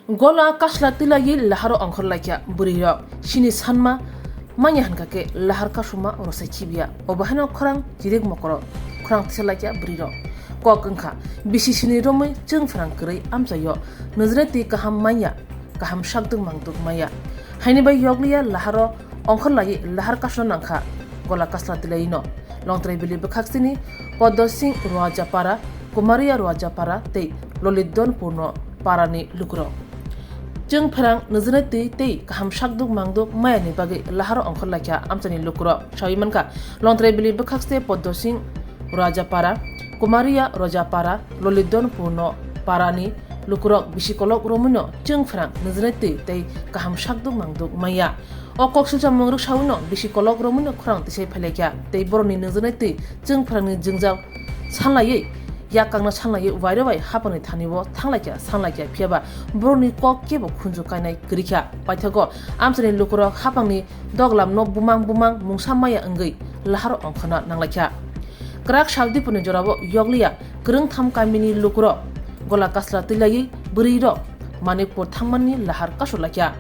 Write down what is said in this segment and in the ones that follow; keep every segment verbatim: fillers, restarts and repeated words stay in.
Gola kasla tilaiwi laharo ongkhor laikya bwrwi rok sini sanma manya hwnkha khe lahar kasuma rosai khibiya. Obo haino khorang chirik mokoro khorang tisa laikya bwrwi rok. Kok wngkha bisi sini romwi chwng phrang kwrwi amchaio nujre twi kaham manya, kaham sakduk mangduk maya. Haini bai yokliya laharo ongkhor laiwi lahar kasuna nangkha gola kasla tilaino. Longtrai bili bwkhak sini Poddo Singh Ruajapara, Kumariya Ruajapara tei Lolitdon Purno parani lukurok. Chwng pherang nujwnai twi tei kaham sakduk mangduk mayani bagwi laharo ongkhor laikha amchaini lukurok. Sawi mankha, Longtrai bili bwkhakste Poddo Singh Rajapara, Kumariya Rajapara, Lolitdon Purno parani lukurok bisi kolok romwino chwng pherang nujwnai twi tei kaham sakduk mangduk maya. O kok silsa mungrok sawino bisi kolok romwino khorang tisai phailaikha tei borokni nujwnai twi chwng pherangni jwngjal sanlaiwi, yak kangna sanlaiwi wairo bai hapangni thanibo thanglaikha sanlaikha, phiyaba borokni kok kebo khunju kainai kwrwikha. Paithago amchaini lukurok hapangni doglamno bumang bumang mungsa maya wngwi laharo ongkhorna nanglaikha. Kwrak sal dipuni jorao yokliya kwrwngtham kamini lukurok gola kasla twilaiwi bwrwirok Manikpur thangmani lahar kasulaikha.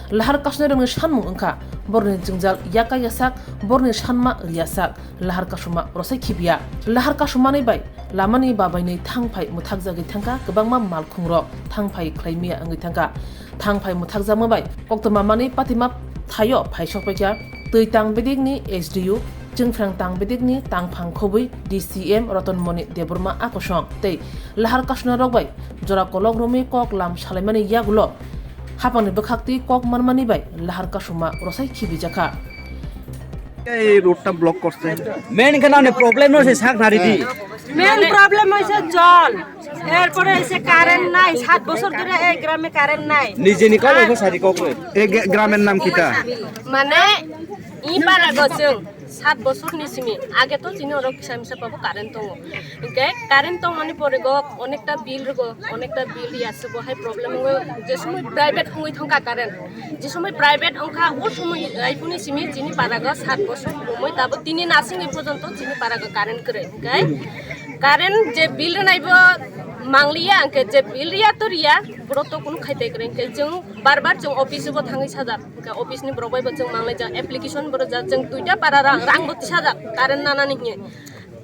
Lahar kasunai rokni sanmung wngkha borokni jwngjal yaka yasak, borokni sanma rwyasak, lahar kasuma rosai khibiya. Lahar kasumanai bai lamani babainwi thangphai mwthakjagwi thangkha, kwbangma malkhungrok thangphai khlai miya wngwi thangkha. Thangphai mwthakjakma bai koktwma manwi patima thaio phai sokpaikha twi tang bedekni S D U, chwngphrang tang bedekni tangphang khobwi D C M Rotonmoni Debbarma akosong tei lahar kasunarok bai jora kolok romwi kok lam salaimani yagulo hapangni bwkhaktwi kok manmani bai lahar kasuma rosai khibijakha. এই রোডটা ব্লক করছে। মেন কেন প্রবলেম হচ্ছে শাক নারী দি। Main problem হয়েছে জল, এরপরে এসে কারেন্ট নাই, সাত বছর ধরে এই গ্রামে কারেন্ট নাই। নিজে নিকাল এখন সারি ককরে। এই গ্রা- গ্রামের নাম কিতা? মানে ই পারা গো চং সাত বছর নি simi age to chini oro kisa misa pabo current tongo. Hingke current tongmani pore go onekta bill rwgo, onekta bill ya se bo hai problem wngo. Je somoi private wngwi thangkha current, je somoi private wngkha o somoi ai phone ni simi chini para go sat bosor romoi tabo tini nasingni porjonto chini para go current kwrwi. Hingke current je bill rwnai bo mangliya, hingke je bill riya to riya, borok to kunu khaitai kwrwi. Hingke chwng bar bar chwng office o bo thangwi sajak. Hingke office ni borok bai bo chwng manglai jak, application bo rwjak, chwng duita para rang, rang bo tisajak current nanani hinwi.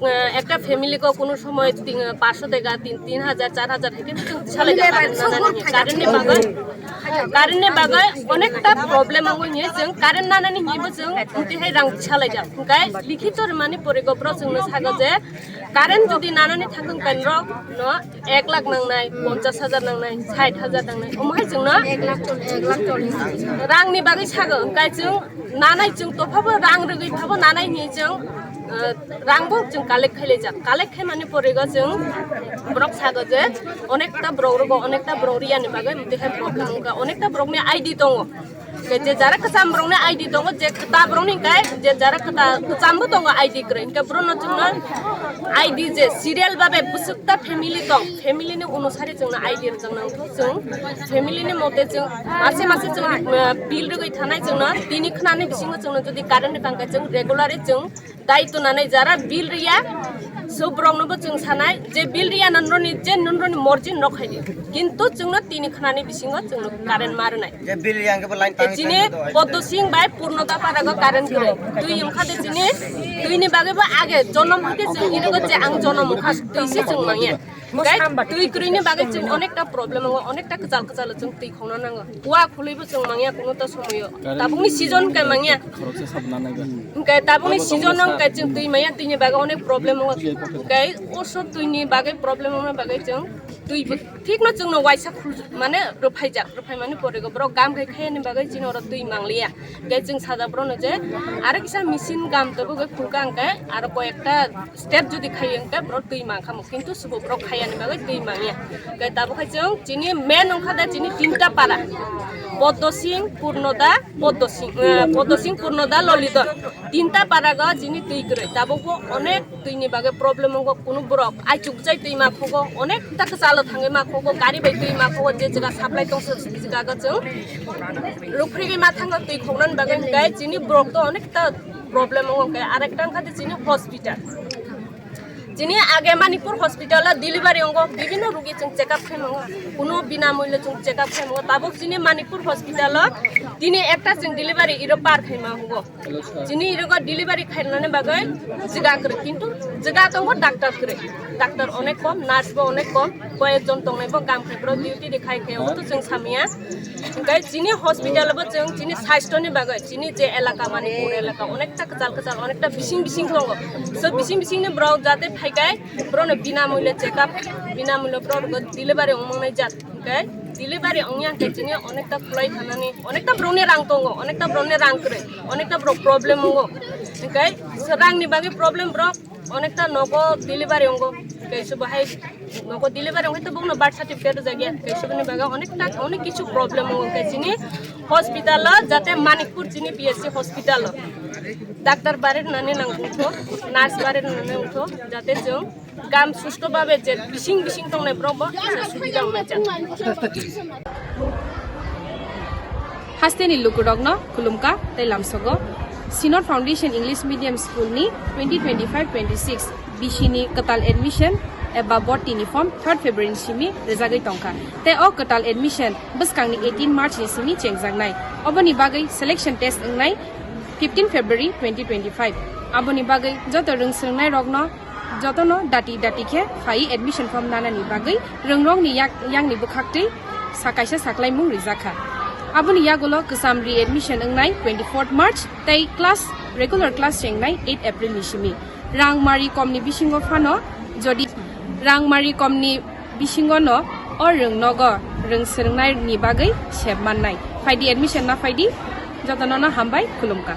Eh, ekta family ko kunu somoy tin, eh, pansho teka, tin, tin hajar, char hajar hai khe chwng tisalaijak current nanani hinwi. Current ni bagwi, current ni bagwi onekta problem wngo hinwi chwng current nanani hinwi bo chwng tihai rang tisalaijak. Hingke likhito rwmani pore go borok chwngno sago je, current jodi nanani thangkhe hwnkhe norok no ek lakh nangnai, ponchash hajar nangnai, sait hajar nangnai, omo hai chwngno rangni bagwi sago, hwnkhe chwng nanai, chwng tophabo rang rwgwi phabo nanai hinwi chwng, eh, rang bo chwng collect khai laijak. Collect khai mani pore go chwng borok sago je onekta borok rogo, onekta borok riyani bagwi tihai problem wngkha, onekta borokni I D tongo. Hingke je jara kwcham borokni I D tongo, je kwta borokni hingke je jara kwta kwchambo tongo I D kwrwi. Hingke borokno chwngno I D je serial babe bwswkta family tong, family ni onusari chwngno I D rwjaknang khe chwng family ni mote chwng mase mase chwng, eh, bill rwgwi thanai chwngno tini khnani bisingo chwngno jodi current rwkha hingke chwng regularly chwng daitw nanai jara bill riya, so borok no bo chwng sanai je bill riya nonroni je nonroni morji nok khaidi, kintu chwngno tini khnani bisingo chwngno current ma rwnai. Je bill riya hwnkhe bo line tangwi chini tangwi do. Poddo Singh bai Purnoda para go current kwrwi. Twi wngkha de chini, twini bagwi bo age jonom hwnkhe chwng ino go je ang jonom wngkha twi se chwng mangya. Twi kwrwini bagwi chwng onekta problem wngo, onekta kwchal kwchalo chwng twi khongna nango. Kua khulwi bo chwng mangya kunuta somoyo. Tabukni season hwnkhe mangya. Hwnkhe tabukni season hwnkhe chwng twi maya, twini bagwi onek problem wngo. Hwnkhe o sob twini bagwi problem wngna bagwi chwng twi bo thikno chwngno waisa khul mane rwphaijak. Rwphaimani pore go borok gam khai khayani bagwi chini oro twi mangliya. Hwnkhe chwng sajak borokno je aro kisa machine gam tabuk khulka hwnkhe aro koyekta step jodi khaiyo hwnkhe borok twi mankha mo, kintu subo borok khaiyani bagwi twi mangya. Hwnkhe tabuk khai chwng chini main wngkha da chini tinta para, Poddo Singh, Purnoda, Poddo Singh, eh, Poddo Singh, Purnoda, Lolidon. Tinta para go chini twi kwrwi. Tabuk bo onek twini bagwi problem wngo, kunu borok aichuk bwchai twi ma phugo, onek ta kwchalo thangwi ma phugo, gari bai twi ma phugo, je jaga supply tong se jaga go chwng rukhrigwi ma thango twi khoknani bagwi, hwnkhe chini borok to onek ta problem wngo, hwnkhe arekta wngkha de chini hospital. Chini age Manipur hospital o delivery ongo, bibhinno rugi chwng check up khai mango, kuno binamulyo chwng check up khai mango. Tabuk chini Manipur hospital o tini ekta chwng delivery iro par khai mango. Chini irogo delivery khainani bagwi jiga kwrwi, kintu jiga tongo doctor kwrwi. Doctor onek kom, nurse bo onek kom, koyek jon tongnai bo kam khai bro duty de khai khai obo to chwng samya. Hingkai chini hospital bo chwng chini sasthoni bagwi, chini je elaka Manipur elaka onekta kwchal kwchal, onekta bising bising tongo. So bising bising ni borok jate phaikai borokno binamulyo check up, binamulyo borok delivery ongmangnai jat. Hingkai delivery ongya hingkai chini onekta khulai thanani, onekta borokni rang tongo, onekta borokni rang kwrwi, onekta borok problem ongo. Hingkai so rangni bagwi problem borok onekta nogo delivery ongo. Hingkai so bahai nogo delivery ongkhe to bokno birth certificate rwjak ya. Hingkai so bini bagwi onekta onek kichu problem ongo. Hingkai chini hospital o jate Manipur chini P S C hospital o doctor bare nani nang ungtho, nurse bare nani ungtho, jate chwng kam susto babe je bising bising tongnai borok bo subida wngjak. Hasteni lukurokno khulumkha tei lamsogo Synod Foundation English Medium School ni twenty twenty-five twenty-six B C ni kwtal admission eba botini form third February ni simi rwjagwi tongkha. Tei o kwtal admission bwskangni eighteen March ni simi chengjaknai. Oboni bagwi selection test wngnai fifteen February twenty twenty-five. Aboni bagwi joto rwng swrwngnairokno jotono dati dati khe phai admission form nanani bagwi rwngrokni yak-, yakni bwkhaktwi sa kaisa saklaimung rijakha. Aboni yagulo kwcham re-admission wngnai twenty-fourth March tei class, regular class chengnai eight April ni simi. Rang mari komni bisingo phano jodi rang mari komni bisingo no o rwng nogo rwng swrwngnaini bagwi sep mannai. Phaidi admission na phaidi, jotono no hambai khulumkha.